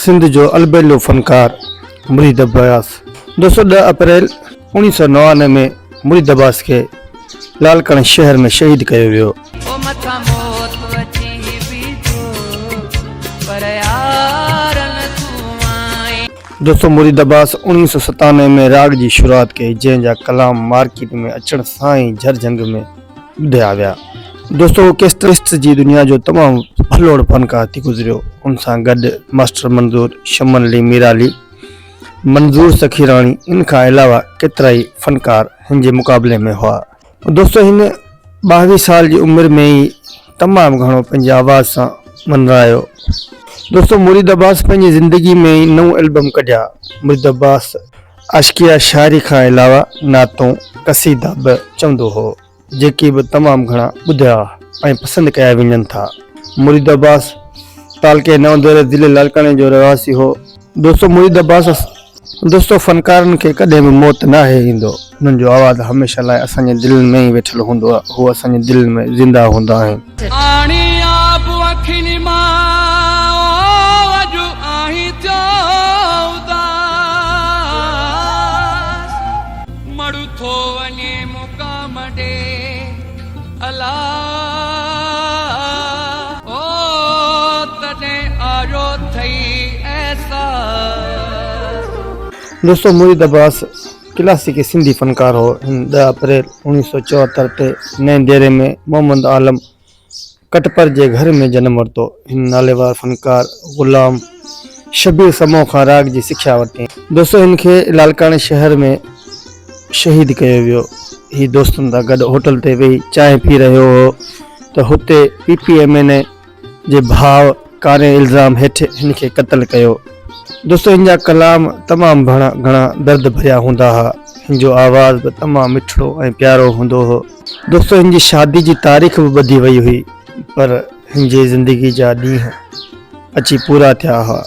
سنڌ جو البيلو فنڪار مريد عباس دوستو ڏهه اپريل اوڻيهه سو 99 ۾ مريد عباس کي لاڙڪاڻي شهر ۾ شهيد ڪيو ويو. او مٿان موت اچي بيٺو پر يارن تون آئين. دوستو مريد عباس 1997 ۾ راڳ جي شروعات ڪئي جنهن جا ڪلام مارڪيٽ ۾ اچڻ سان ئي جھر جھنگ ۾ ٻڌايا ويا. دوستو هو ڪيسٽ جي دنيا جو تمام ڀلوڙ فنڪار ٿي گذريو. ان سان گڏ ماسٽر منظور، شمن علي ميرالي، منظور سخيراڻي ان کان علاوه ڪيترائي فنڪار هن جي مقابلي ۾ هئا. دوستو هن 22 سال جي عمر ۾ ئي تمام گهڻو پنهنجي آواز سان منرايو. دوستو مريد عباس پنهنجي زندگي ۾ ئي نو البم ڪڍيا. مريد عباس عاشقيه شاعري کان علاوه نعتون، قصيدا به چوندو هو، جيڪي به تمام گهڻا ٻڌيا ۽ پسند ڪيا وڃن ٿا. مريد عباس تعلقي نئون ديري ضلعي لاڙڪاڻي جو رهواسي هو. دوستو مريد عباس دوستو فنڪارن کي ڪڏهن به موت ناهي ايندو، انهن جو آواز هميشه لاء اسان جي دلين ۾ ئي ويٺل هوندو آهي، هو اسان جي دلين ۾ زنده هوندا آهن. آڻي آب اکين مان او اڄ آهين ٿيو اداس مڙ ٿو وڃي مقام ڏي الا او تڏهن آيو ٿئي احساس. دوستو مريد عباس ڪلاسيڪي سنڌي فنڪار هو. هن ڏهه اپريل 1974 تي نئين ديري ۾ محمد عالم ڪٽپر جي گهر ۾ جنم ورتو. هن ناليوار فنڪار غلام شبير سمون کان راڳ جي سکيا ورتي. دوستو هن کي لاڙڪاڻي شهر ۾ شهيد ڪيو ويو. هي دوستن سان گڏ هوٽل تي ويهي چانهه پي رهيو هو ته هتي پي پي ايم اين اي جي ڀاء ڪاري الزام هيٺ هن کي قتل ڪيو. دوستو هن جا ڪلام تمام گهڻا درد ڀريا هوندا ها. هن جو آواز به تمام مٺڙو ۽ پيارو هوندو هو. دوستو هن جي شادي جي تاريخ به ٻڌي وئي هئي پر هن جي زندگي جا ڏينهن اچي پورا ٿيا هئا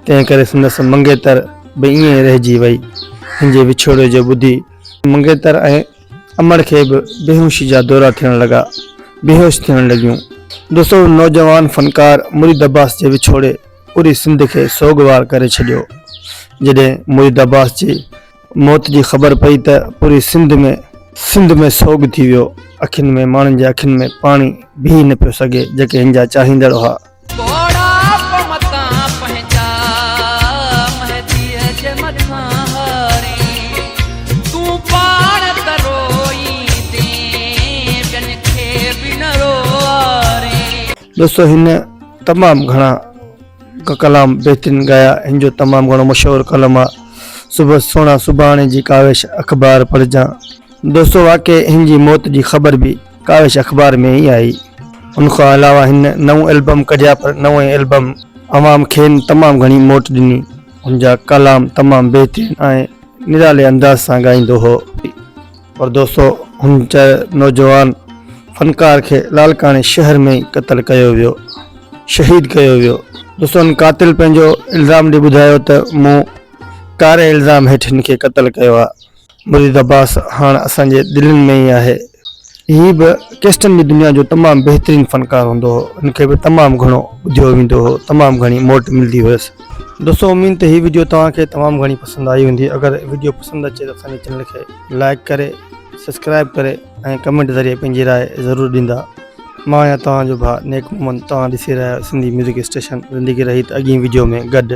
تنهن ڪري سندس منگيتر به ائين ئي رهجي وئي. هن جي وڇوڙي جو ٻڌي منگيتر ۽ امڙ کي به بيهوشي جا دورا ٿيڻ لڳا، بيهوش ٿيڻ لڳيون. دوستو نوجوان فنڪار مريد عباس جي وڇوڙي پوري سنڌ کي سوڳوار ڪري ڇڏيو. جڏهن مريد عباس جي موت جي خبر پئي ته پوري سنڌ ۾ سنڌ ۾ سوڳ ٿي ويو. اکين ۾ ماڻهن جي اکين ۾ پاڻي بيهي نه پيو سگهي جيڪي هن جا چاهيندڙ هئا. ڳوڙها متان پنهنجا مهديء جي مٿان هارين، تون پاڻ ته روئيندين ٻين کي به نه روئارين. دوستو هن تمام گهڻا ڪلام بهترين ڳايا هن جو تمام گهڻو مشهور ڪلام آ صبح سهڻا سڀاڻي جي ڪاوش اخبار پڙهجان. دوستو واقعي هن جي موت جي خبر به ڪاوش اخبار ۾ ئي آئي. ان کان علاوه هن نئون البم ڪڍيا پر نئون البم عوام کين تمام گهڻي موٽ ڏني. هن جا ڪلام تمام بهترين ۽ نرالي انداز سان ڳائيندو هو. پر دوستو هن نوجوان فنڪار کي لاڙڪاڻي شهر ۾ ئي قتل ڪيو ويو. شهيد ڪيو ويو. دوستو هن قاتل پنهنجو الزام ڏئي ٻڌايو ته مون ڪاري الزام هيٺ هن کي قتل ڪيو آهي. مريد عباس هاڻ اسان جي دلين ۾ ئي آهي. هي به ڪيسٽن جي دنيا جو تمام بهترين فنڪار هوندو هو. هن کي به تمام گهڻو ٻڌيو ويندو هو. تمام گهڻي موٽ ملدي هيس. دوستو اميد ته هي وڊيو توهان کي تمام گهڻي پسند آئي هوندي اگر وڊيو پسند اچي ته اسان جي چينل کي لائڪ ڪري سبسڪرائب ڪري ۽ ڪمينٽ ذريعي پنهنجي راء ضرور ڏيندا مان آهيان توهان جو ڀاء نيڪ محمد توهان ڏسي رهيا آهيو سنڌي ميوزڪ اسٽيشن زندگي رهي ته اڳين وڊيو ۾ گڏ.